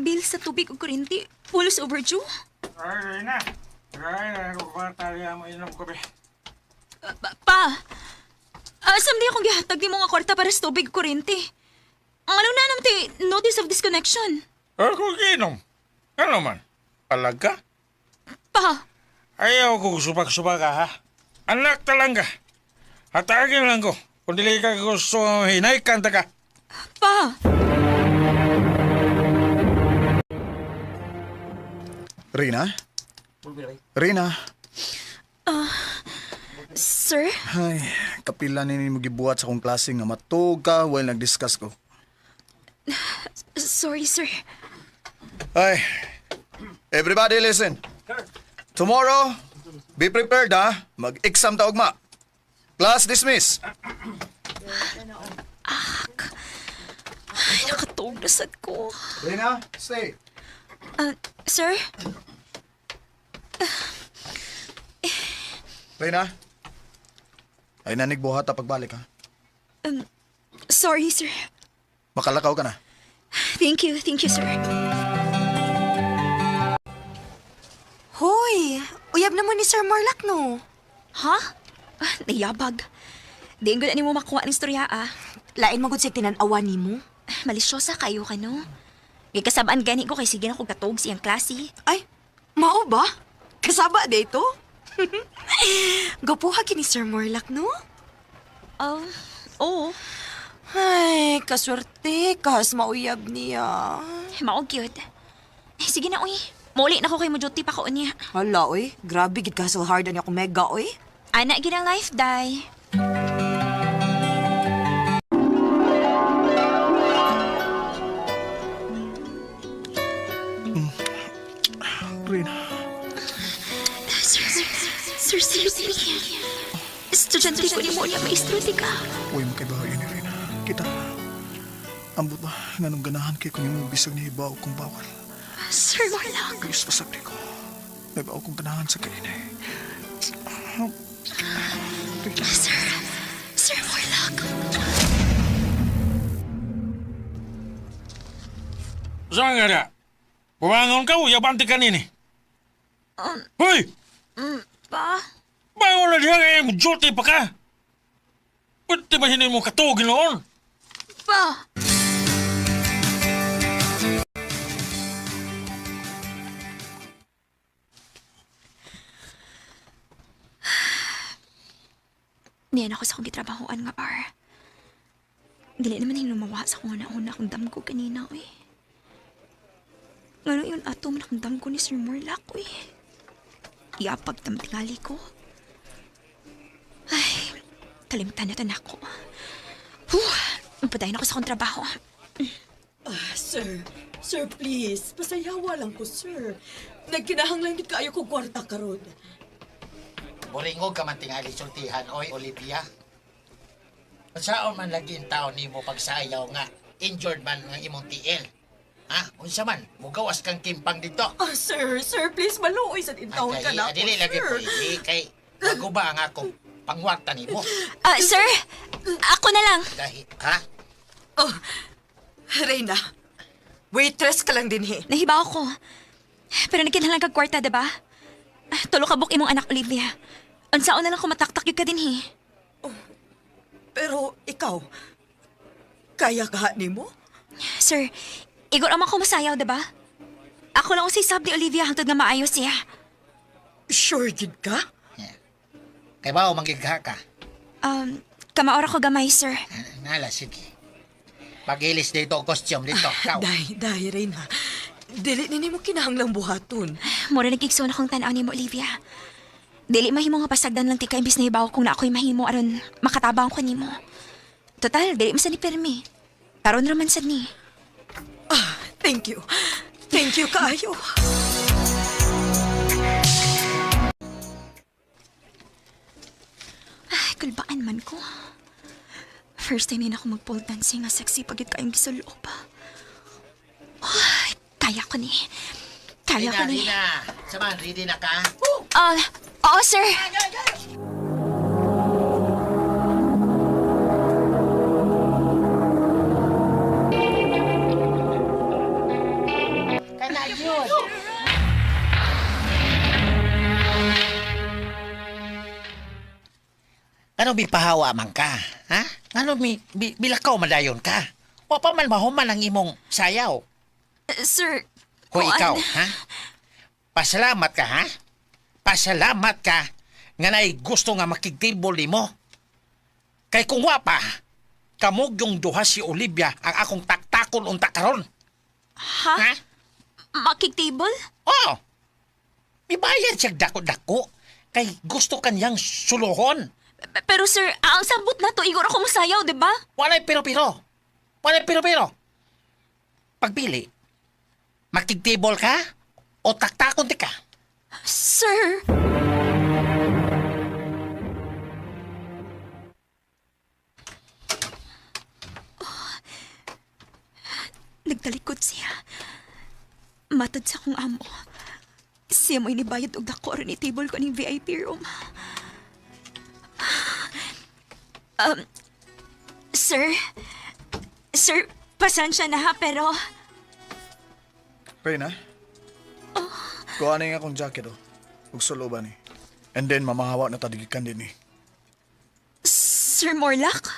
bill sa tubig ug kuryente. Pulos overdue. Ay, na. Ay, na. Kwarta niya mo inom ko, be. Pa, asam di akong gihatag ni mga kwarta para sa tubig ug kuryente? Ang ano na naman ti notice of disconnection. Ako ginom. Ano man? Palag ka? Pa, Ayaw ko subak-subak ka, ha? Anak talaga. Hatagin lang ko. Kung dili ka gusto, hinay kanta ka. Pa! Rina? Rina? Sir? Ay, kapila ni mo gibuhat sa akong klase nga matug ka while nag-discuss ko. Sorry, sir. Ay, everybody listen. Tomorrow, be prepared ha. Mag-exam ta ugma. Class dismiss. Ay, nakatuog na sad ko. Rina, stay. Ah, sir? Rina? Ay, nanigbuhat ta pagbalik ha. Sorry, sir. Makalakaw ka na. Thank you, sir. Hoy, uyab naman ni Sir Morlac, no? Ha? Ah, nayabag. Di ko na nimo makuha ng istorya, ah. Lain mo gud siya tinan-awa nimo. Malisyosa kayo ka, no? Gikasabaan gani ko kay sige na ko katog siyang klase. Ay, mao ba? Kasaba dito? Gapuha kini Sir Morlac, no? Oo. Ay, kaswerte kas mauyab niya. Mao gyud. Eh, sige na, uy. Mauli na ko kay mo duty pa ko niya. Hala, oy. Grabe gid ka hustle hard ani ako mega, oy. Ana gid ang life, day. Rina. Sir, sir, sir, sir, sir. Estudyante ko ni mo niya, maestro di ka. Uy, makaibahayan ni Rina. Kita. Ambot ba, nga nung ganahan kay kung yung bisag ni hibaw kung bawal. Sir Morlock. Gusto pa sabdi ko. May baw kong ganahan sa kainay. Sir, Sir Morlock. Saan nga na? Bumangon ka, uyabanti ka nini. Hoy! Pa, Bangon na diha kaya mo duty pa ka. Pwede ba hindi mo katugin noon? pa. Niyan ako sa akong gitrabahoan nga bar. Dili naman hinumawa sa kung una-una akong damgo kanina, uy. Ngano yun ato man akong damgo ni Sir Morlac, uy. Iapag tamtingali ko. Ay, kalimtan na tanak ko. Huh, padayon ako sa akong trabaho. Sir, sir, please. Pasayawa lang ko, sir. Nagkinahanglan gid kaayo ko kwarta karon. Buringog ka man tingali sultihan, oy, Olivia. Unsaon man lagi ang tao nimo pagsayaw nga injured man ang imong tiil. Ha? Unsa man? Mugawas kang timpang dito. Ah, sir, sir, please maluoy sa intawon ka Ay, na dili lagi sir. pwede kay maguba ang akong pangwarta nimo. Ah, sir, ako na lang. Dahil, ha? Oh, Reyna, waitress ka lang din, he. Nahiba ako. Pero nagkinahanglan kag kwarta, diba? Ah, tulo ka book imong anak, Olivia. Unsaon na lang kung mataktak yun ka din, he. Pero ikaw, kaya ka nimo? Sir, igor ang ko masayaw, diba? Ako lang usay sab ni Olivia hangtod nga maayos siya. Sure gid ka? Yeah. Kay bao manggigha ka. Kamaora ko gamay, sir. Nala, sige. Pagilis dito, costume dito. Ikaw. Day, day, Reyna. Dili ni nimo kinahanglang buhaton. Mura nagigsoon akong tanaw ni mo, Olivia. Dili mahimo nga pasagdan lang tika imbis na hibaw kung na ako'y mahimo aron makatabang ko nimo. Total, dili man sa ni pirmi. Karon ra man sad ni. Ah, thank you. Thank you kaayo. Ay, kulbaan man ko. First time yun ako mag-pole dancing nga sexy pag yun kayong gisuloob. Ay, kaya ko ni. Kaya Rina, ko ni. Rina. Saman, ready na ka? Ah, oo, sir. Ano bipahawa man ka? Ha? Ano bilakaw madayon ka? O pa man mahuman ang imong sayaw. Sir, Hoy, kuan. ikaw, ha? Pasalamat ka, ha? Pasalamat ka nga naay gusto nga makigtable nimo. Kay kung wa pa, kamog yung duha si Olivia ang akong taktakon unta karon. Ha? Ha? Makig-table? Oo. Ibayad siya dako-dako kay gusto kanyang suluhon. Pero sir, ang sabot na to, igor ako masayaw, di ba? Walay pero-pero. Walay pero-pero. Pagpili, makigtable ka o taktakon ti ka? Sir! Oh, nagtalikod siya. Matod sa akong amo. Siya mo'y nibayad og dako aron i-table ko ning VIP room. Sir? Sir, pasensya na ha, pero... Reyna? Kuha na yung akong jacket, oh. Ug suloban ni. And then, mamahawa na tadigikan din eh. Sir Morlock?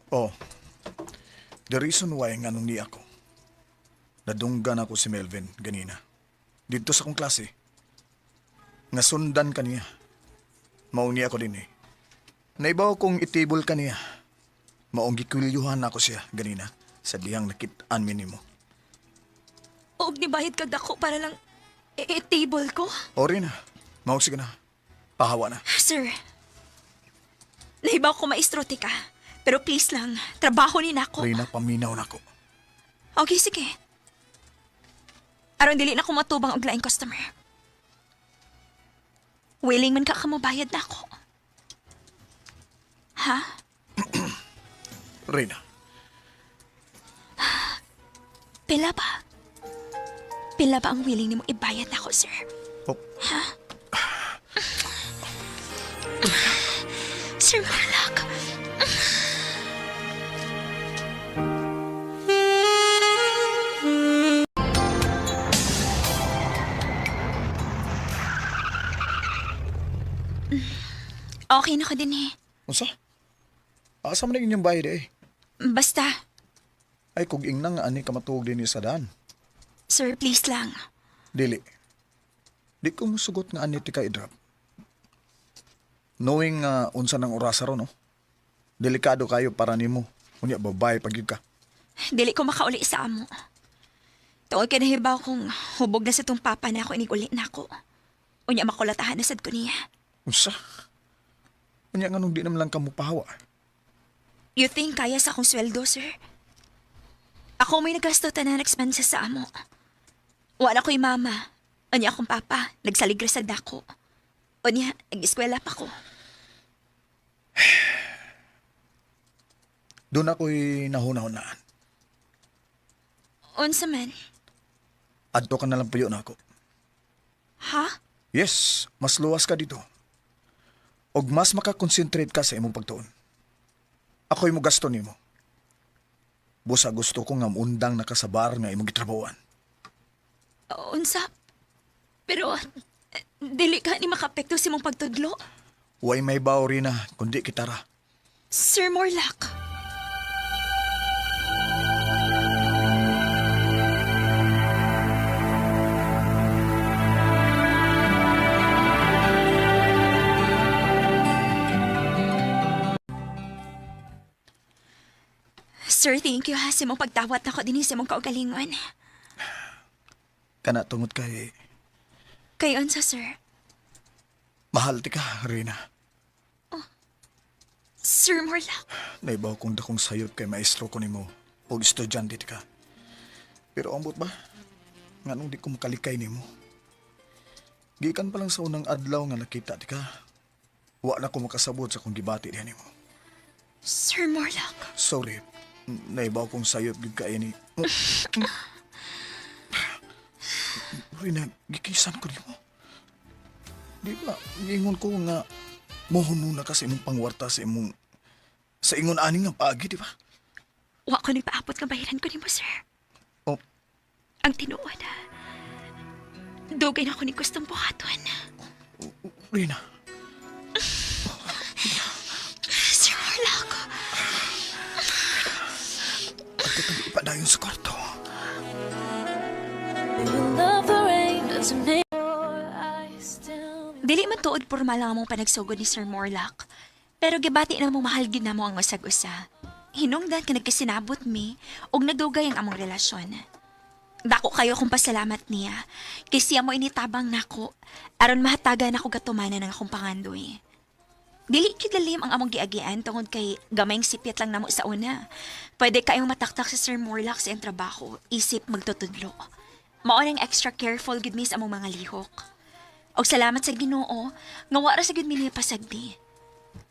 Oh. The reason why nga nung ni ako, nadunggan ako si Melvin ganina. Dito sa akong klase. Nga sundan ka niya. Mauni ako din eh. Naibaw kong itable ka niya. Maong gikwilyuhan ako siya ganina sa dihang nakit-an mi nimo. Og nibayad kag dako para lang i-table ko? O rin na. Maog sige na. Pahawa na. Sir, nahibaw ko maestro ka. Pero please lang, trabaho ni nako. Rina, paminaw na ko. Okay, sige. Aron dili na ko matubang og laing customer. Willing man ka kamobayad na ako. Ha? Rina. Pila ba? Pila ba ang willing nimo ibayad na ako, sir? Oh, Sir Marlock. Okay na ko din eh. unsa? Asa man ang inyong bayad eh? Basta, Ay, kung ingna nga ani ka matuog din sa daan. sir, please lang. Dili. Di ko musugot nga ani ti ka i-drop. Knowing nga unsa nang orasa ron, no? Delikado kayo para nimo. Unya babae pag ka. Dili ko makauli sa amo. Tungod kay nahibaw kong hubog na sa tong papa na ako iniguli na ako. Unya makulatahan na sad ko niya. Unsa? Unya nga nung di naman lang ka mupahawa. You think kaya sa akong sweldo, sir? Ako may nagasto tanan expenses sa amo. Wala ko'y mama. Unya akong papa, nagsaligra sa dako. Unya, nag-eskwela pa ko. Doon ako'y nahuna-hunaan. Unsa man? Adto ka na lang puyo na ako. Ha? Yes, mas luwas ka dito. Og mas makakonsentrate ka sa imong pagtuon. Ako'y mo gasto nimo. Busa gusto ko nga undang nakasabar nga imong gitrabawan. Unsa? Pero, dili ka ni makapekto sa imong pagtudlo. Way may baw Rina, kundi kitara. Sir Morlock. Sir, thank you ha sa imong pagtawat nako dinhi sa imong kaugalingon. Kana tungod kay Kay unsa, sir? mahal ti ka, Rina. Sir Morlock. Naibaw kong dakong sayop kay maestro ko nimo og estudyante ti ka. Pero ambot ba? Nganong di ko makalikay nimo? Gikan pa lang sa unang adlaw nga nakita ti ka. Wa na ko makasabot sa kong gibati diha nimo. Sir Morlock. Sorry. Naibaw kong sayop gyud kay ni. Rina, gikisan ko nimo. Di ba, giingon ko nga mohuno na ka sa imong pangwarta sa imong sa ingon ani nga paagi, di ba? Wa ko nagpaabot nga bayaran ko nimo, sir. Oh, Ang tinuod. Dugay na ako ni gustong buhaton. Rina. dayon sa kwarto. Dili man tuod pormal ang among panagsugod ni Sir Morlock. Pero gibati na mo mahal gyud namo ang usag-usa. Hinungdan ka nagkasinabot mi ug nagdugay ang among relasyon. Dako kayo kung pasalamat niya. Kay siya mo initabang nako aron mahatagan ako gatumanan ang akong pangandoy. Dili gyud lalim ang among giagian tungod kay gamayng sipyat lang namo sa una. Pwede kayong mataktak sa Sir Morlock sa iyang trabaho, isip magtutudlo. Mao nang extra careful gid mi sa among mga lihok. Og salamat sa Ginoo nga wa ra sa gid mi niya pasagdi.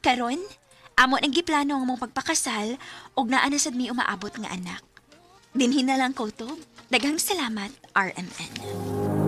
Karon, amo nang giplano ang among pagpakasal ug naa na sad mi umaabot nga anak. Dinhi na lang ko to. Daghang salamat, RMN.